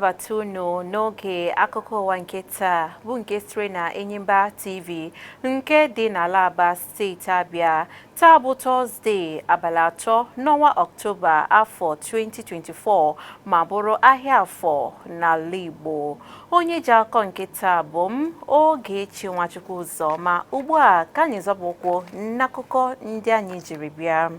Na-anabata unu n'oge akụkọ ụwa nke taa, bụ nke sitere na Enyimba TV nke dị n'ala Aba, steeti Abịa. Taa bụ Tọzdee, abalị 3 n'ọnwa Ọktoba, afọ 2024, ma bụrụ ahịa Afọ n'ala Igbo. Onye ji akọ nke taa bụ m, Ogechi Nwachukwu Ụzọma. Ugbu a ka anyị zọpụ ụkwụ n'akụkọ ndị anyị jiri bịa.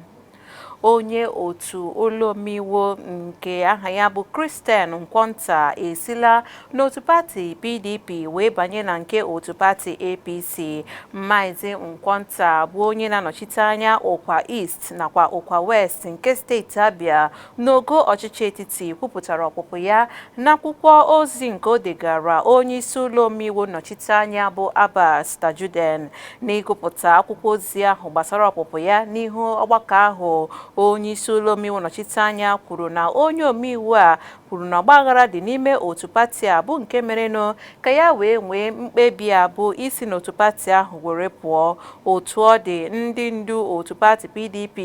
Onye otu ụlọ omeiwu nke aha ya bụ Christian Nkwonta esila n'otu pati PDP wee banye na nke otu pati APC. Maazị Nkwonta bụ onye na-anọchite anya Ụkwa East nakwa Ụkwa West nke steeti Abia n'ogo ọchịchị etiti, kwupụtara ọpụpụ ya n'akwụkwọ ozi nke o degara onye isi ụlọ omeiwu nnọchite anya bụ Abbas Tajudeen. N'ịgụpụta akwụkwọ ozi ahụ gbasara ọpụpụ ya n'ihu ọgbakọ ahụ, onye isi ụlọ omeiwu nnọchite anya kwuru na onye omeiwu a kwuru na ọgbaghara dị n'ime otu pati a bụ nke merenụ ka ya wee nwee mkpebi a bụ isi n'otu pati ahụ were pụọ. Otu ọ dị, ndị ndu otu pati PDP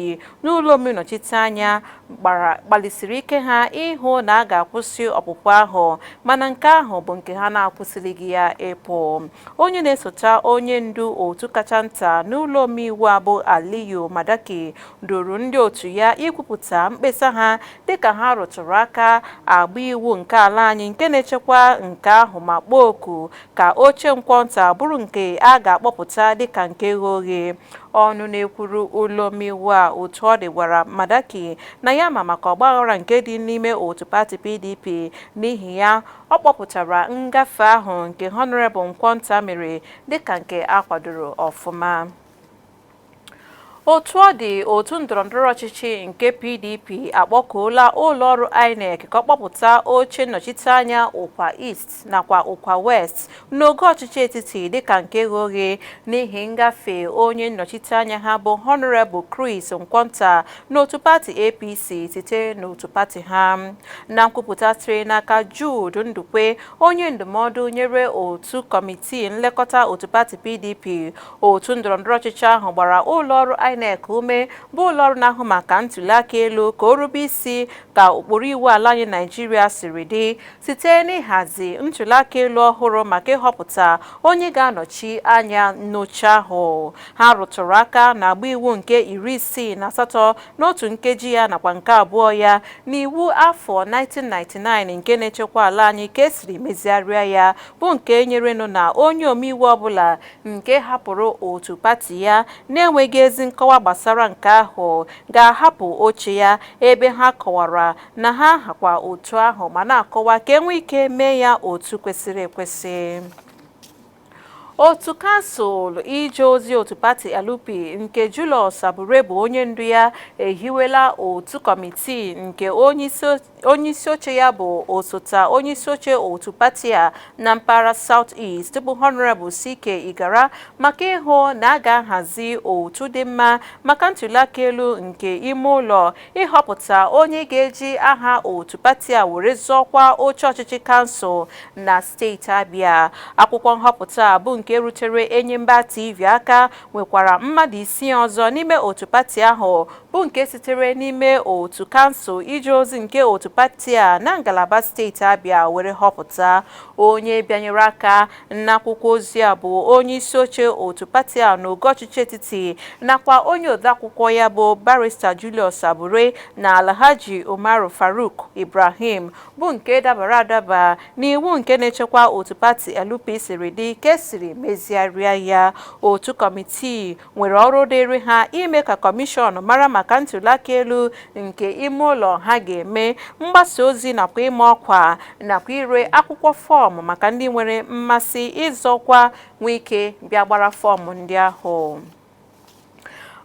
n'ụlọ omeiwu nnọchite anya gbara gbalịsiri ike ha ịhụ na a ga-akwụsị ọpụpụ ahụ, mana nke ahụ bụ nke ha na-akwụsịlighị ya ịpụ. Onye na-esote onye ndu otu kacha nta n'ụlọ omeiwu a bụ Aliyu Madaki duru ndị otu ya ikwupụta mkpesa ha, dịka ha rụtụrụ aka agba iwu nke ala anyị nke na-echekwa nke ahụ, ma kpọọ oku ka oche Nkwọnta bụrụ nke a ga-akpọpụta dịka nke ghe oghe. Ọnụ na-ekwuru ụlọ omeiwu a, otu ọ dị, gwara Madaki na ya ma maka ọgbaghara nke dị n'ime otu pati PDP, n'ihi ya ọ kpọpụtara ngafe ahụ nke Honorable Nkwọnta mere dịka nke a kwadoro ọfụma. Otu ọ dị, otu ndọrọndọrọ ọchịchị nke PDP akpọkuola ụlọọrụ INEC ka ọ kpọpụta oche nnọchiteanya Ụkwa East nakwa Ụkwa West n'ogo ọchịchị etiti dịka nke ghe oghe n'ihi ngafe onye nnọchiteanya ha bụ Honorable Chris Nkwonta n'otu pati APC site n'otu pati ha. Na nkwupụta sitere n'aka Jude Ndukwe, onye ndụmọdụ nyere otu kọmitii nlekọta otu pati PDP, otu ndọrọndọrọ ọchịchị ahụ gbara ụlọọrụ INEC ume, bụ ụlọọrụ na-ahụ maka ntụliaka elu, ka o rube isi ka ụkpụrụ iwu ala anyị Naijiria siri dị site n'ịhazi ntụliaka elu ọhụrụ maka ịhọpụta onye ga-anọchi anya n'oche ahụ. Ha rụtụrụ aka na agba iwu nke 68 n'otu nkeji ya nakwa nke abụọ ya n'iwu afọ 1999 nke na-echekwa ala anyị ka esiri mezigharịa ya, bụ nke nyerenụ na onye omeiwu ọbụla nke hapụrụ otu pati ya na-enweghị ezi nkọwa gbasara nke ahụ ga-ahapụ oche ya, ebe ha kọwara na ha hakwa otu ahụ ma na-akọwa ka enwee ike mee ya otu kwesịrị ekwesị. Otu kansụl ije ozi otu pati LP nke Julius Abure bụ onye ndu ya ehiwela otu kọmitii nke onye isi oche ya bụ osote onye isi oche otu pati a na mpaghara South East bụ Honorable CK Igara, maka ịhụ na a ga-ahazi otu dị mma maka ntụliaka elu nke ime ụlọ ịhọpụta onye ga-eji aha otu pati a were zọọkwa oche ọchịchị kansụl na steeti Abia. Akwụkwọ nhọpụta a bụ nke rutere Enyimba TV aka nwekwara mmadụ isii ọzọ n'ime otu pati ahụ, bụ nke sitere n'ime otu kansụl ije ozi nke otu pati a na ngalaba steeti Abia were họpụta. Onye bịanyere aka n'akwụkwọ ozi a bụ onye isi oche otu pati a n'ogo ọchịchị etiti nakwa onye odeakwụkwọ ya bụ Barrister Julius Abure na Alhaji Umaru Faruk Ibrahim, bụ nke dabara adaba n'iwu nke na-echekwa otu pati LP siri dị ka esiri mezigharịa ya. Otu kọmitii nwere ọrụ dịrị ha ime ka kọmishọn mara maka ntụliaka elu nke ime ụlọ ha ga-eme, mgbasa ozi nakwa ịma ọkwa, nakwa ire akwụkwọ fọọmụ maka ndị nwere mmasị ịzọkwa nwee ike bịa gbara fọọmụ ndị ahụ.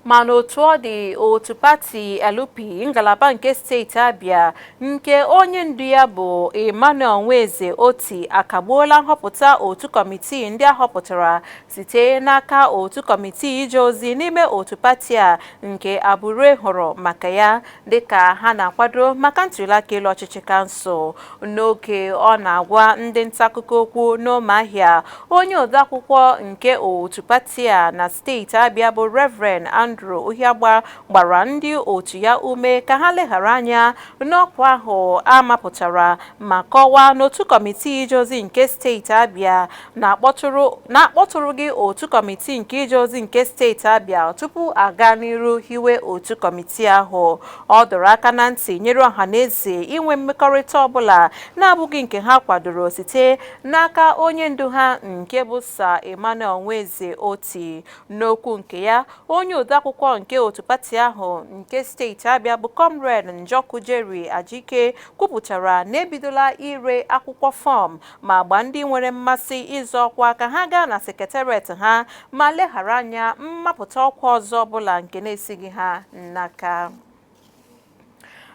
Mana otu ọ dị, otu pati LP ngalaba nke steeti Abia nke onye ndu ya bụ Emmanuel Nweze Oti akagbuola nhọpụta otu kọmitii ndị a họpụtara site n'aka otu kọmitii ije ozi n'ime otu pati a nke Abure hụrụ maka ya, dịka ha na-akwado maka ntụliaka elu ọchịchị kansụl. N'oge ọ na-agwa ndị nta akụkọ okwu n'Ụmụahịa, onye odeakwụkwọ nke otu pati a na steeti Abia bụ Reverend Andrew Andrew Uhiagba gbara ndị otu ya ume ka ha leghara anya n'ọkwa ahụ a mapụtara ma kọwaa n'otu kọmitii ije ozi nke steeti Abịa na-akpọtụrụ gị otu kọmitii nke ije ozi nke steeti Abịa tupu aga n'iru hiwe otu kọmitii ahụ. Ọ dọrọ aka na ntị nyere ọha na eze inwe mmekọrịta ọbụla na-abụghị nke ha kwadoro site n'aka onye ndu ha nke bụ Sir Emmanuel Nweze Oti. N'okwu nke ya, onye odeakwụkwọ nke otu pati ahụ nke steeti Abịa bụ Comrade Njọkụ Jerry Ajike kwupụtara na ebidola ire akwụkwọ fọm ma gbaa ndị nwere mmasị ịzọ ọkwa ka ha gaa na sekretariat ha ma leghara anya mmapụta ọkwa ọzọ ọbụla nke na-esighị ha n'aka.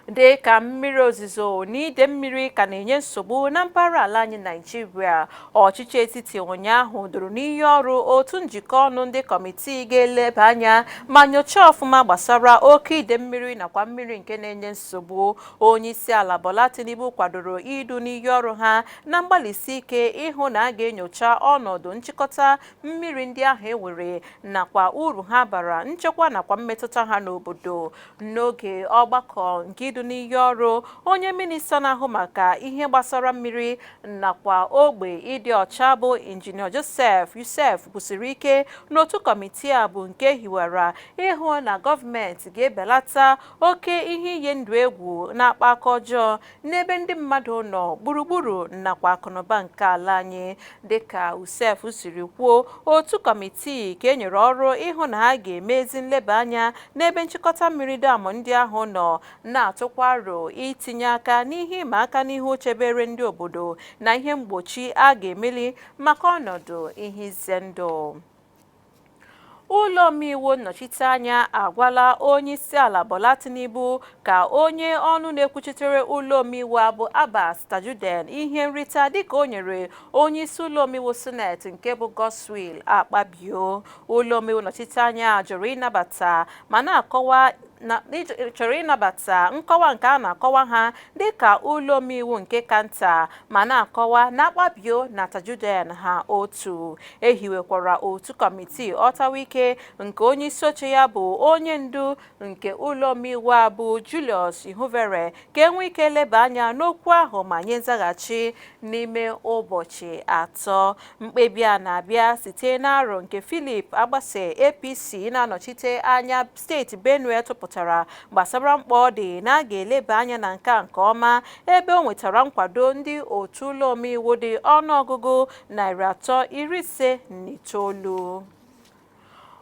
Dị ka mmiri ozuzo na ide mmiri ka na-enye nsogbu na mpaghara ala anyị Naịjirịa, ọchịchị etiti ụnyaahụ doro n'iyi ọrụ otu njikọ ọnụ ndị kọmitii ga-eleba anya ma nyochaa ọfụma gbasara oke ide mmiri nakwa mmiri nke na-enye nsogbu. Onye isi ala Bola Tinubu kwadoro idu n'iyi ọrụ ha na mgbalịsi ike ịhụ na a ga-enyocha ọnọdụ nchịkọta mmiri ndị ahụ ewere nakwa uru ha bara, nchekwa nakwa mmetụta ha n'obodo. N'oge ọgbakọ nke idu n'iyi ọrụ, onye minista na-ahụ maka ihe gbasara mmiri nakwa ogbe ịdị ọcha bụ Injinia Joseph Yusef kwusiri ike n'otu kọmitii a bụ nke hiwara ịhụ na gọọmenti ga-ebelata oke ihe iyi ndụ egwu na-akpa aka ọjọọ n'ebe ndị mmadụ nọ, gburugburu nakwa akụnụba nke ala anyị. Dịka Yusef siri kwuo, otu kọmitii ka e nyere ọrụ ịhụ na ha ga-eme ezi nleba anya n'ebe nchịkọta mmiri dam ndị ahụ nọ, na-atụkwa aro itinye aka n'ihe ịma aka n'ihu chebere ndị obodo na ihe mgbochi a ga-emeli maka ọnọdụ ihe ize ndụ. Ụlọ omeiwu nnọchiteanya agwala onye isi ala Bola Tinubu ka onye ọnụ na-ekwuchitere ụlọ omeiwu abụ Abbas Tajudeen ihe nrita dịka o nyere onye isi ụlọ omeiwu Sineti nke bụ Godswill Akpabio. Ụlọ omeiwu nnọchiteanya jụrụ ịnabata ma na-akọwa na chọrọ ịnabata nkọwa nke a na-akọwa ha dịka ụlọ omeiwu nke kanta, ma na-akọwa na Akpabio na Tajudeen ha otu. Ehiwekwara otu kọmitii ọtawa ike nke onye isi oche ya bụ onye ndu nke ụlọ omeiwu a bụ Julius Ihuvere ka enwee ike leba anya n'okwu ahụ ma nye nzaghachi n'ime ụbọchị 3. Mkpebi a na-abịa site n'arọ nke Philip Agbase APC na-anọchite anya steeti Benue tụpụtara gbasara mkpa ọ dị na a ga-eleba anya na nke a nke ọma, ebe o nwetara nkwado ndị otu ụlọ omeiwu dị ọnụọgụgụ 359.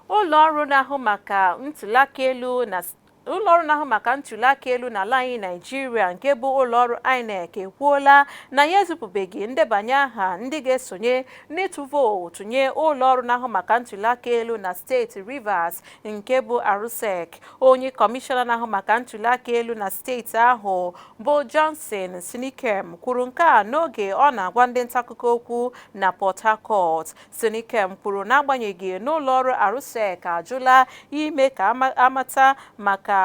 Ụlọọrụ na-ahụ maka ntụliaka elu na ụlọọrụ na-ahụ maka ntụliaka elu n'ala anyị Naịjirịa nke bụ ụlọọrụ INEC ekwuola na ya ezipụbeghị ndebanye aha ndị ga-esonye n'ịtụ vootu nye ụlọọrụ na-ahụ maka ntụliaka elu na steeti Rivers nke bụ ARUSEC. Onye kọmishọna na-ahụ maka ntụliaka elu na steeti ahụ bụ Johnson Sinikem kwuru nke a n'oge ọ na-agwa ndị ntaakụkọ okwu na Port Harcourt. Sinikem kwuru n'agbanyeghị n'ụlọọrụ ARUSEC ajụla ime ka amata maka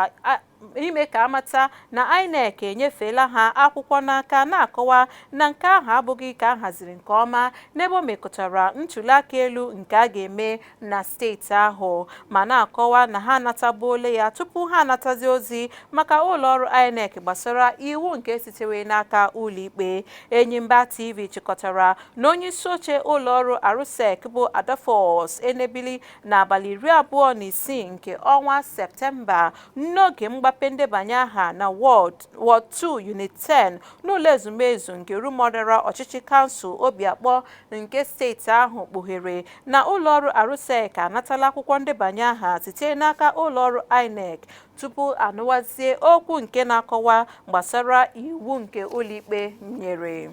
ime ka amata na INEC enyefeela ha akwụkwọ n'aka, na-akọwa na nke ahụ abụghị ka a haziri nke ọma n'ebe o mekọtara ntụliaka elu nke a ga-eme na steeti ahụ, ma na-akọwa na ha anatabuola ya tupu ha anatazi ozi maka ụlọọrụ INEC gbasara iwu nke sitere n'aka ụlọikpe. Enyimba TV chịkọtara na onye isi oche ụlọọrụ ARUSEC bụ Adolphus Enebili n'abalị 26 nke ọnwa Septemba n'oge mgbape ndebanye aha na Ward 2 Unit 10 n'ụlọ ezumezu nke Rumodara ọchịchị kansụl Obiakpọ nke steeti ahụ kpughere na ụlọọrụ ARUSEC anatala akwụkwọ ndebanye aha site n'aka ụlọọrụ INEC tupu anụwazie okwu nke na-akọwa gbasara iwu nke ụlọikpe nyere.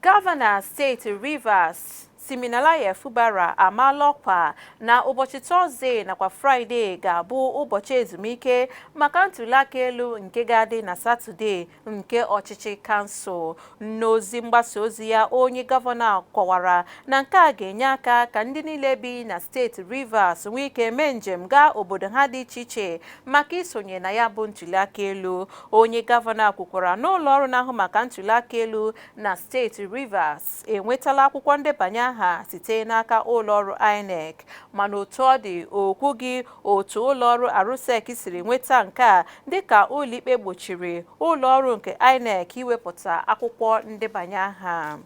Gọvanọ steeti Rivers Siminalayi Fubara amaala ọkwa na ụbọchị Tọzdee nakwa Fraịde ga-abụ ụbọchị ezumike maka ntụliaka elu nke ga-adị na Satọde nke ọchịchị kansụl. N'ozi mgbasa ozi ya, onye gọvanọ kọwara na nke a ga-enye aka ka ndị niile bi na steeti Rivers nwee ike mee njem gaa obodo ha dị iche iche maka isonye na ya bụ ntụliaka elu. Onye gọvanọ kwukwara n'ụlọ ọrụ na-ahụ maka ntụliaka elu na steeti Rivers enwetala akwụkwọ ndebanye aha aha site n'aka ụlọọrụ INEC. Mana otu ọ dị, o kwughị otu ụlọọrụ Arụsec siri nweta nke a, dịka ụlọikpe gbochiri ụlọọrụ nke INEC iwepụta akwụkwọ ndebanye aha.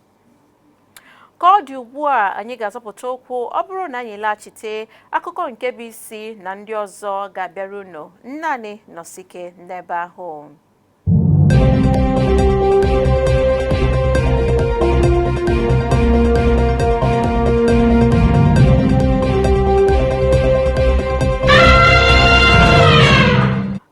Ka ọ dị ugbu a, anyị ga-azọpụta ụkwụ. Ọ bụrụ na anyị laghachite, akụkọ nke bụ isi na ndị ọzọ ga-abịara unu. Naanị nọsike n'ebe ahụ.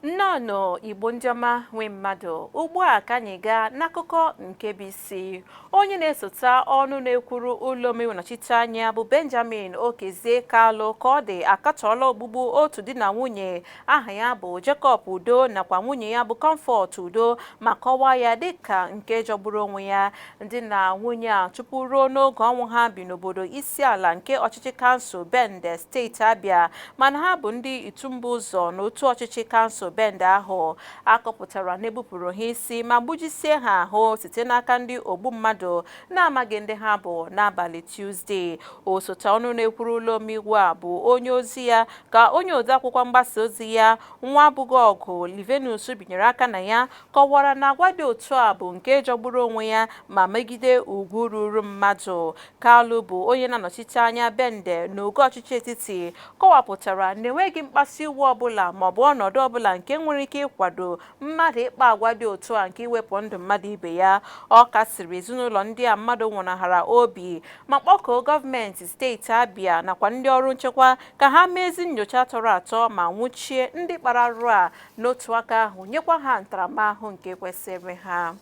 Nnọọ, Igbo ndị ọma nwe mmadụ. Ugbu a ka anyị gaa n'akụkọ nke bụ isi. Onye na-esote ọnụ na-ekwuru ụlọ omeiwu nnọchite anya bụ Benjamin Okezie Kalụ ka ọ dị akatọọla ogbugbu otu di na nwunye aha ya bụ Jacob Udo nakwa nwunye ya bụ Comfort Udo, ma kọwaa ya dịka nke jọgburu onwe ya. Di na nwunye a, tupu ruo n'oge ọnwụ ha, bi n'obodo Isiala nke ọchịchị kansụl Bende, steeti Abịa, mana ha bụ ndị Itumba Ụzọ n'otu ọchịchị kansụl Bende ahụ. Akọpụtara na egbupụrụ ha isi ma gbujisie ha ahụ site n'aka ndị ogbu mmadụ na-amaghị ndị ha bụ n'abalị Tuzdee. Osote ọnụ na-ekwuru ụlọ omeiwu a bụ onye ozi ya ka onye odeakwụkwọ mgbasa ozi ya, nwa abụghị ọgụ Livinus, binyere aka na ya, kọwara na agwa dị otu a bụ nke jọgburu onwe ya ma megide ugwu ruru mmadụ. Kalụ bụ onye na-anọchite anya Bende n'ogo ọchịchị etiti kọwapụtara na enweghị mkpasu iwe ọbụla maọbụ ọnọdụ ọbụla nke nwere ike ịkwado mmadụ ịkpa agwa dị otu a nke iwepụ ndụ mmadụ ibe ya. Ọ kasiri ezinụlọ ndị a mmadụ nwụnahara obi ma kpọkuo gọọmenti steeti Abịa nakwa ndị ọrụ nchekwa ka ha mee ezi nyocha tọrọ atọ ma nwụchie ndị kpara arụ a, n'otu aka ahụ nyekwa ha ntaramahụhụ nke kwesịrị ha.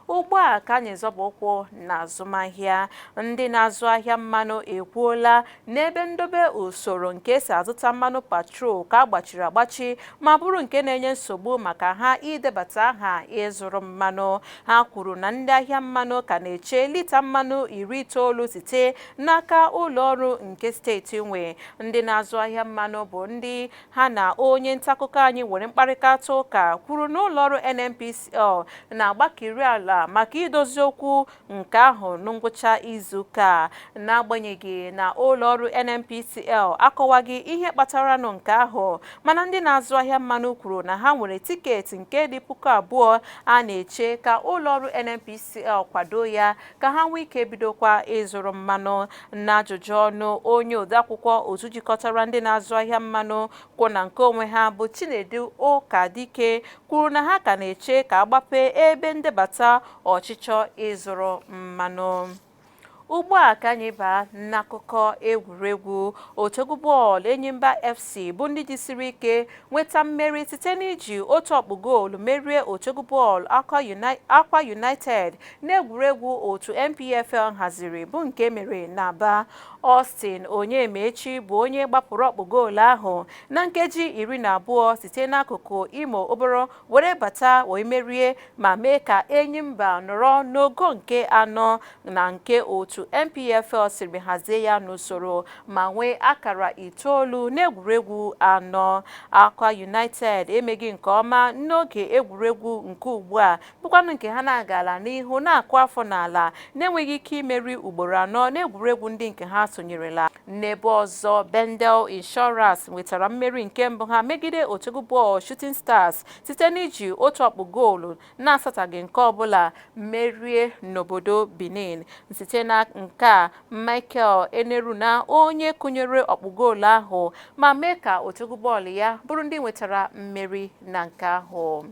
Ugbu a ka anyị zọba ụkwụ na azụmahịa. Ndị na-azụ ahịa mmanụ ekwuola n'ebe ndobe usoro nke esi azụta mmanụ patrol ka agbachiri agbachi ma bụrụ nke na-enye nsogbu maka ha idebata aha ịzụrụ mmanụ. Ha kwuru na ndị ahịa mmanụ ka na-eche lita mmanụ 90 site n'aka ụlọ ọrụ nke steeti nwe. Ndị na-azụ ahịa mmanụ bụ ndị ha na onye ntaakụkọ anyị nwere mkparịta ụka kwuru na ụlọọrụ NNPCL na-agbakiri ala maka idozi okwu nke ahụ na ngwụcha izuụka a. N'agbanyeghị na ụlọọrụ NNPCL akọwaghị ihe kpataranụ nke ahụ, mana ndị na-azụ ahịa mmanụ kwuru na ha nwere tiketi nke dị 2000 a na-eche ka ụlọọrụ NNPCL kwado ya ka ha nwee ike bidokwa ịzụrụ mmanụ. N'ajụjụ ọnụ, onye odeakwụkwọ otu jikọtara ndị na-azụ ahịa mmanụ kwụ na nke onwe ha bụ Chinedu Ụkadike kwuru na ha ka na-eche ka agbape ebe ndebata ọchịchọ ịzụrụ mmanụ. Ugbu a ka anyị baa n'akụkọ egwuregwu. Otu egwu bọọlụ Enyimba FC bụ ndị jisiri ike nweta mmeri site n'iji otu ọkpụ goolu merie otu egwu bọọlụ Akwa United n'egwuregwu otu NPFL haziri bụ nke mere n'Aba. Austin Onyemaechi bụ onye gbapụrụ ọkpụ goolu ahụ na nkeji 12 site n'akụkụ Imo Oboro were bata wee merie ma mee ka Enyimba nọrọ n'ogo nke anọ na nke otu NPFL siri hazie ya n'usoro ma nwee akara 9 n'egwuregwu anọ. Akwa United emeghị nke ọma n'oge egwuregwu nke ugbu a, bụkwanụ nke ha na-agala n'ihu na-akụ afọ n'ala na-enweghị ike imeri ugboro anọ n'egwuregwu ndị nke ha sonyerela. N'ebe ọzọ, Bendel Insurance nwetara mmeri nke mbụ ha megide otu egwu bọọlụ Shooting Stars site n'iji otu ọkpụ goolu na-asataghị nke ọbụla merie n'obodo Benin. Site na nke a, Michael Eneruna onye kụnyere ọkpụ goolu ahụ ma mee ka otu egwu bọọlụ ya bụrụ ndị nwetara mmeri na nke ahụ.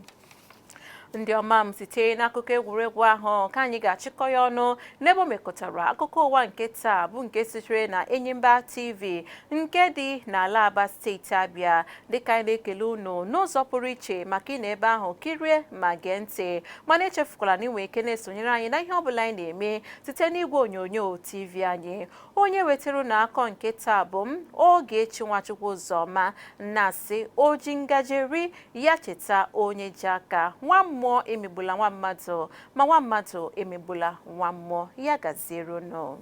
Ndị ọma m, site n'akụkọ egwuregwu ahụ ka anyị ga-achịkọ ya ọnụ n'ebe o mekọtara akụkọ ụwa nke taa, bụ nke sitere na Enyimba TV nke dị n'ala Aba, steeti Abịa. Dịka anyị na-ekele unu n'ụzọ pụrụ iche maka ị na ebe ahụ kirie ma gee ntị, mana echefukwala na inwe ike na-esonyere anyị na ihe ọbụla anyị na-eme site n'igwe onyonyo TV anyị. Onye wetara unu akọ nke taa bụ m, Ogechi Nwachukwu Ụzọma, na-asị oji ngajeri ya cheta onye ji aka. Nwa mmụọ emegbula nwa mmadụ, ma nwa mmadụ emegbula nwa mmụọ. Ya gaziere unu.